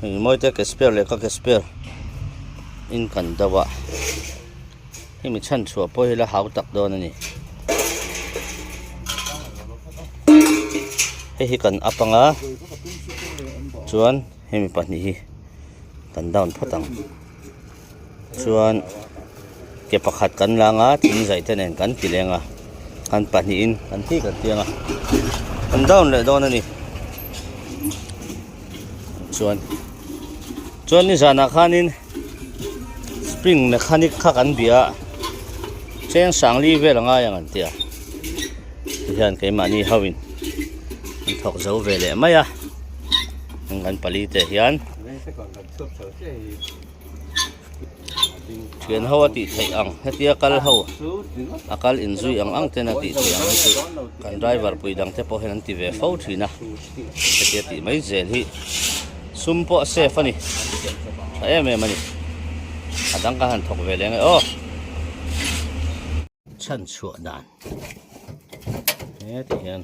hei mawi te ke spare leh ka ke spare in kan deuh a hemi chhan chhuah pawh hi la hau tak dawn a ni hei hi kan up anga chuan hemi pahnih hi kan down phawt ang chuan ke pakhat kan lang a thing zai te nen kan ti leng a kan pahnihin kan ti kan ti ang a kan down leh dawn a ni chuan chuan nizanah khanin spring mechanic kha kan bia a cheng sangli vel a ngai ang an ti a tihian keimahni ho in an thawk zo ve leh mai a kan pali te hian. Thian ho a tih theih ang hetia kal ho a kal inzui ang ang ten a tih theih ang hi chu kan driver pui dang te pawh hian an ti ve fo thin a hetia tih mai zel hi sum pawh a safe a ni tha em em a ni a dang ka han thawk ve leng e aw. Chhan chhuah dan heti hian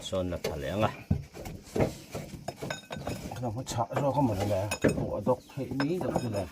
sawn la tha leh ang a. Chhah zawk a mawni le pawh a dawk theih ni deuh chu le.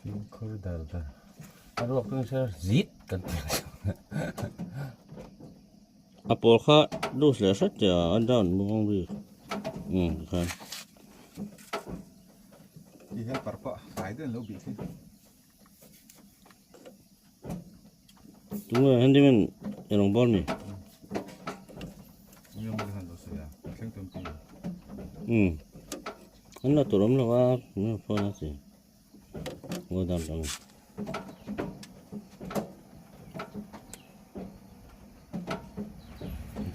Fimkhur dar dar a ruak chu nise zit kan ti ang chu. A pawl kha loose leh hret che a a down muang bik. Um khan. Khi helper pawh fai deuhin lo bih khi. Tunge handyman erong bawr mi. Tunge mawle khan lo sawi a, thleng tawn pi. Um. An la tur awm lo a, tunge phone a ti. Ngawi dan tang.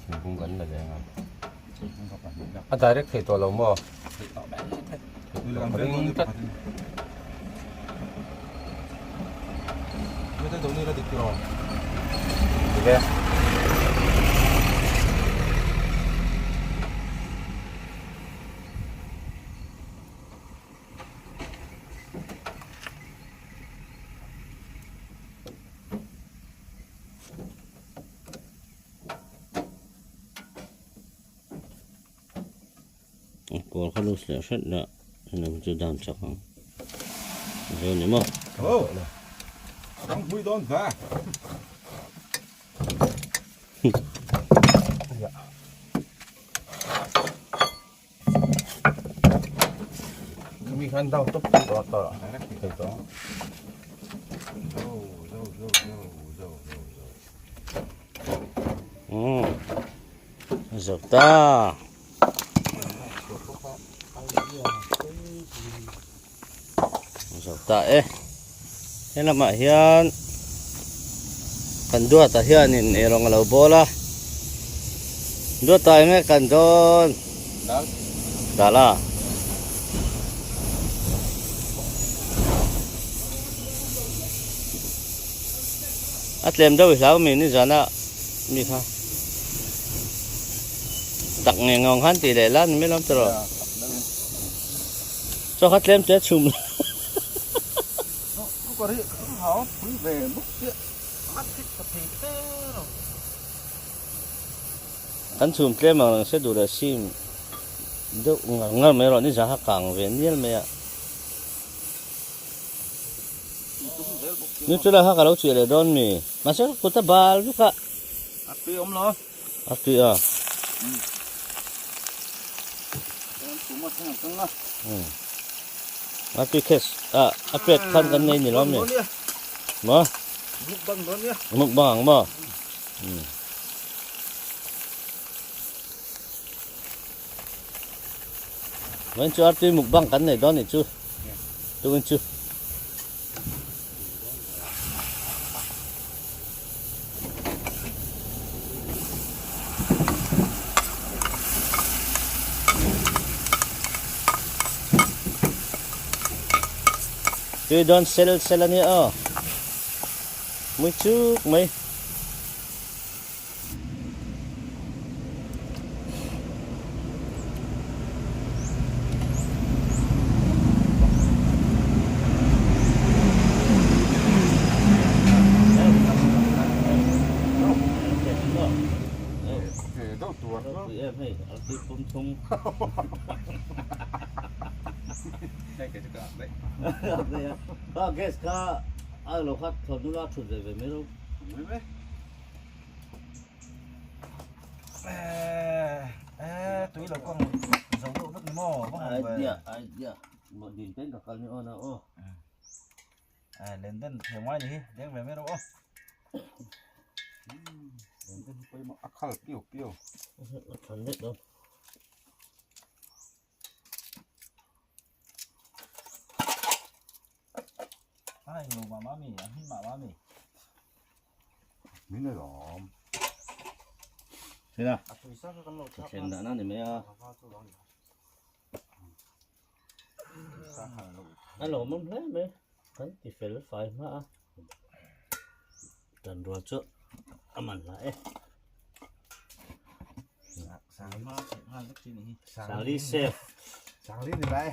Thingkung kan la ve ang a. A direct thei tawh lo maw? Ring tlat. Dik e. Kawl kha loose leh hret lah heng chu dan chak ang zo ni maw. Oh. Ang pui dawn ve. Mi khan dau tawp tawp tawh tawh thei tawh. Zo ta. Zo ta e. He lamah hian kan duatah hianin eirawng a lo bawl a. Duatah eng nge kan dawn? Dal. Dal a. A tlem deuh i hlau mi ni zana mi kha. Tak nge ngawng khan tih leh la ni mai lawm tiraw. Chaw kha tlem te chhum la. Kan chhum tlem ang reng se duh leh sim deuh ngar ngar mai erawh ni za kha kang ve nial mai a. Ni chu lai kha ka lo chih leh dawn mi. Mahse ka kut a bal vek a. A tui awm lo. A tui a. A tui khes a a pet khan kan nei ni lo mi. Maw? Mukbang dawn nia. Mukbang ang maw? Vawiin chu artui mukbang kan nei dawn nih chu. Tukin chu. Tui dawn sel sel a nia aw. Mui chuk mai. Gas kha a lo kha thawmhnaw la thut ve ve mai ro. Tui lo kawng zo deuh vek ni maw va hawng ve. Idea idea mah din ten ka kal ni aw na aw. Len den thiam ngai ni hi deng ve mai rawh aw. Len den hi pawimawh a khal piu piu. A than lek lo. Ai lo ma ma mi a hin ma ma mi. Min a lawm. Thina. A tui sa ka kan lo Ka thlen dah na ni mai a. A lawmawm hle mai. Kan ti fel fai hma a. Tan rual chu a man hla e. Sangli safe. Sangli ni mai.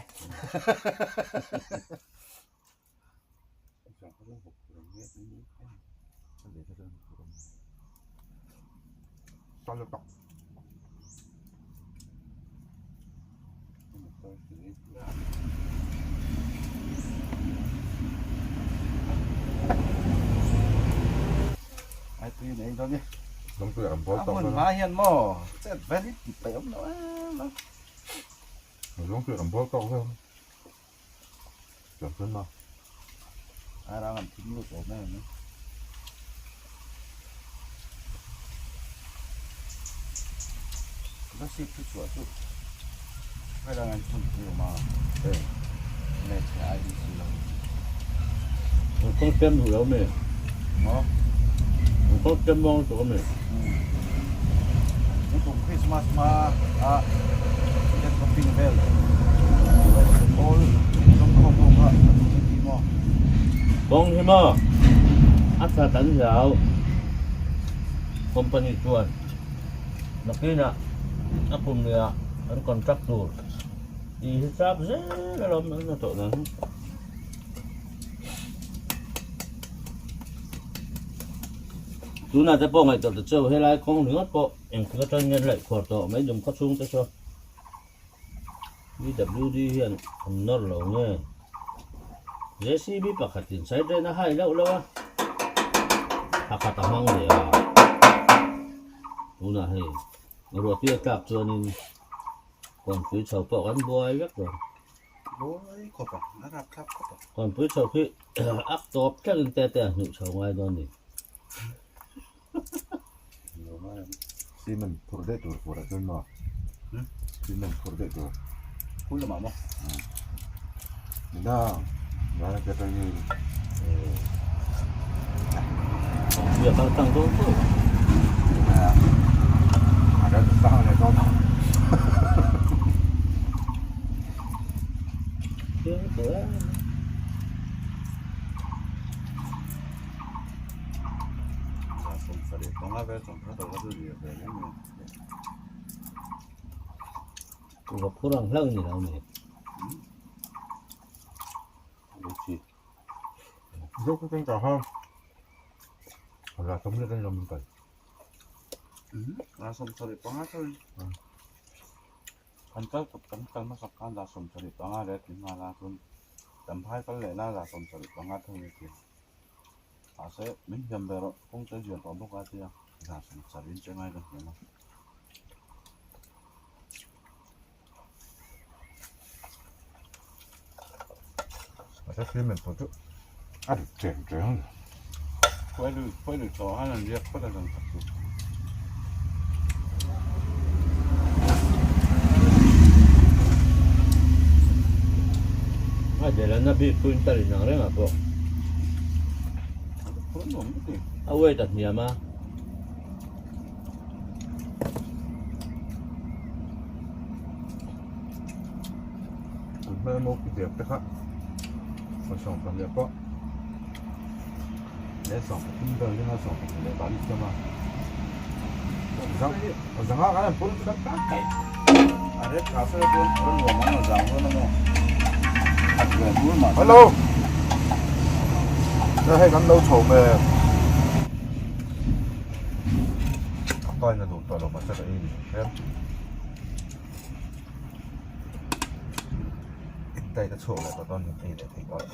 Ai tui nei dawn ni. Lawng tui an bawl A tawh hmun dawn a. hma hian maw chet vel hi ti peih awm lo em a. Zawng chu an bawl tawk vel Pian chuan ma. Ai rang an thim lut awm em. Lasi thu chhuah chu ai rang an thim pui awm a. Nge chhe ai ni si lo. An kawng tlem duh lo mi? Maw? An kawng tlem muang lutuk ami? Nikum Christmas hma a net shopping vel all zawng khawm ho kha an ti ti maw? Kawng hi maw a that an hlau company chuan nakinah a kum leh ah an contract tur tih hi chak zel alawm an hnathawh dan hi. Tunah te pawh ngaihtuah ta cheu helai kawng ringawt pawh engtik atang nge an laih khuar tawh mai dum khaw chhung te saw PWD hian an nawr lo nge JCB pakhatin side drain a hai loh loh a pakhat a hmang leh a tunah hei ruahpui a tlak chuanin kawnpui chho pawh kan buai vek dawn. Buai khawp ang, a rap thlap khawp ang. Kawnpui chho khi ak tawp thlengin te te a hnuh chho ngai dawn ni. Cement phurh daih tur phurh ah chuan maw? Cement phurh daih tur. Phul lamah maw? Nina, nana te atangin. Kawnpui a kal tlang dawn tawp. A kal tlang leh dawn. Kuhva phur ang hlauh ni lo ni. Kan kal kan kal hmasak khan 75 leh tih nghal a chuan Champhai kal leh lai 75 thung a ti. Mahse min hliam ve rawh kawng te zian tawh bawk a tia 70 in che ngai ka hliam a. Mahse cement pawh chu a rit cheng cheng a ni. Khuai lui khuai lui thlawh khan an riak phawt a zan khat chu. A delana bik pawh in tal inang reng ah pawh a weight a hniam a. Tun hma emaw dep te kha 12 pawh leh 13 vel ringa 14 leh pali siam a zanga kan han pul tak tak a ret tha fel dawn a nuam ang a zang dawn a maw khat ve bur mah hello hei kan lo chho mek a pain a duh tawh lo mahse ka ei ni tlem Dai ka chhuak leh tawh dawn ei leh thei tawh.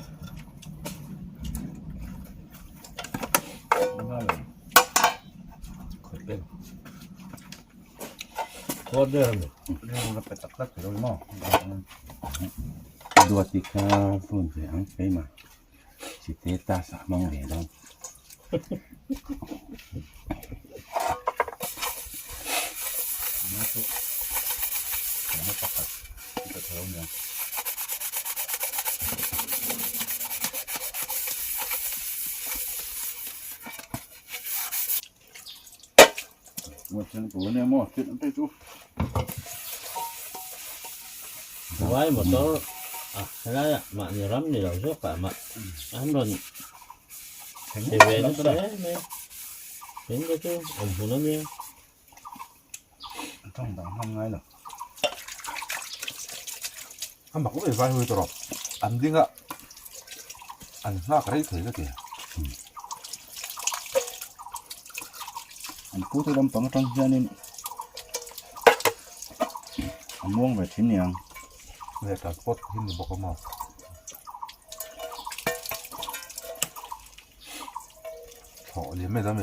Duati kha phone ve ang keimah status a hmang ve dawn. Vai motor a helai ah mahni ram ni lo zawk ah mah an rawn che ve nasa em em tin te chu awm hun ania. A mak luai vai hawi tawh an ding a an nghak rei thei ka ti. An pu te lampang atang hianin a muang ve thin niang. Leh transport hi ni bawk a maw. Thawh liam mai dam e.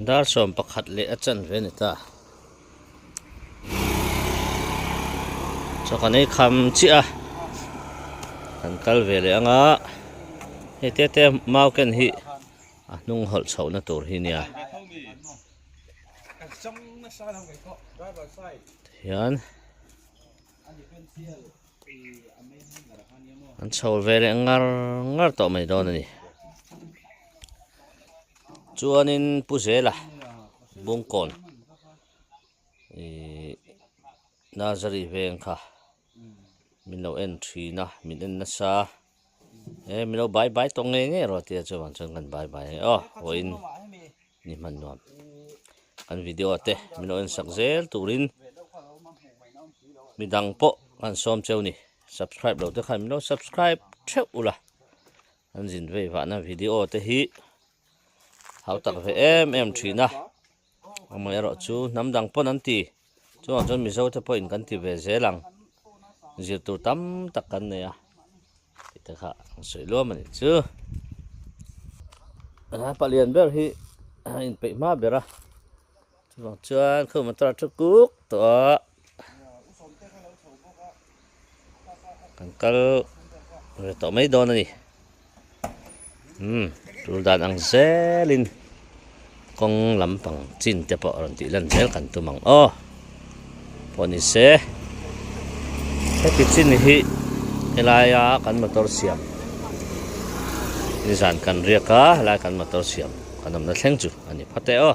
Dar 11 leh a chanve a ni ta. Chaw kan ei kham chiah a, kan kal ve leh ang a, hei te te mau ken hi a hnung hawlh chhohna tur hi nia. Tihian an chho ve leh ngar ngar tawh mai dawn a ni. Chuanin Pu Zela Bungkawn ihh nursery veng kha min lo en thin a min en nasa e min lo bye bye tawh ngei ngei rawh tia chuan chuan kan bye bye aw vawiin ni hman nuam kan video te min lo en sak zel turin midang pawh kan sawm cheu ni subscribe lo te khan min lo subscribe theuh ula an zin vei vahna video te hi hau tak ve em em thin a. Amaherawh chu hnam dang pawn an ti chuvang chuan Mizo te pawhin kan ti ve zel ang zir tur tam tak kan nei a tih te kha an sawi luam a nih chu. A palian ber hi a inpeih hma ber a chuvang chuan khu motor a thu kuk tawh a kan kal ve tawh mai dawn a ni. Umm tul dan ang zelin kawng lampang chin te pawh rawn tih lan zel kan tum ang aw pawh ni se heti chin hi helaia kan motor siam nizan kan riak a helai kan motor siam kan awmna thleng chu a ni phawt e aw.